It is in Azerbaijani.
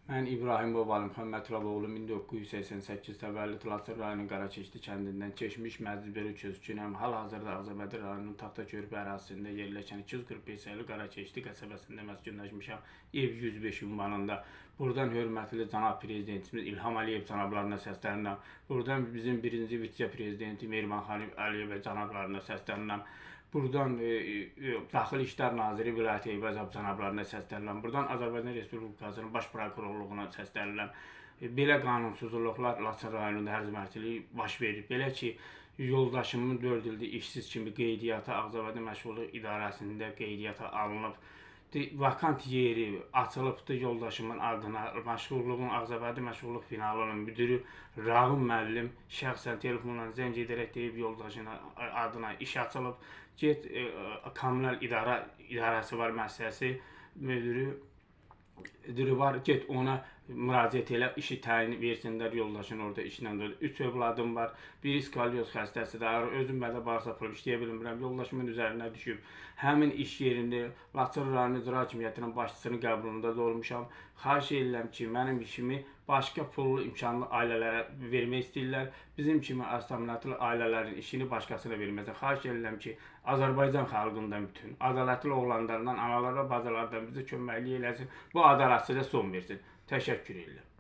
Mən İbrahimov Alimxan Mətraboğlu, 1988 təvəllüd, Laçın rayonunun Qaraçeşdi kəndindən keçmiş məcburi köçkünəm. Hal-hazırda Ağcabədi rayonunun Taxtakörpü ərazisində yerləşən 245 sayılı Qaraçeşdi qəsəbəsində məskunlaşmışam. Ev 105 ünvanında. Buradan hörmətli cənab prezidentimiz İlham Əliyev cənablarına səslənirəm. Buradan bizim birinci vitse-prezidenti Mehriban xanım Əliyeva cənablarına səslənirəm. Buradan Daxili İşlər Naziri Vilayət Eyvazov cənablarına səslənirəm. Buradan Azərbaycan Respublikasının Baş Prokurorluğuna səslənirəm. Belə qanunsuzluqlar Laçın rayonunda hərzmərtçilik baş verir. Belə ki, yoldaşımın 4 ildir işsiz kimi qeydiyyata Ağcabədi Məşğulluq İdarəsində qeydiyyata alınıb. Vakant yeri açılıbdı yoldaşımın adına. Məşğulluğun Ağcabədi Məşğulluq finalının müdiri Rağım müəllim şəxsən telefonla zəng edərək deyib yoldaşına adına iş açılıb. Get kommunal idarəsi var, müəssisəsi müdiri var, get ona müraciət elə, işi təyin versinlər yoldaşın orada işlə də. 3 övladım var. Biri skalyoz xəstəsidir. Özüm mədə bağırsaq problemi işləyə bilmirəm. Yoldaşımın üzərinə düşüb. Həmin iş yerində Laçın rayon İcra Hakimiyyətinin başçısının qəbulunda da olmuşam. Xahiş edirəm ki, mənim işimi başqa pullu imkanlı ailələrə vermək istəyirlər. Bizim kimi az təminatlı ailələrin işini başqasına verməsin. Xahiş edirəm ki, Azərbaycan xalqından bütün ədalətli oğlanlardan, analar və bacılardan bizə köməklik eləsin. Bu ədalətsizliyə son versin. Təşəkkür edirəm.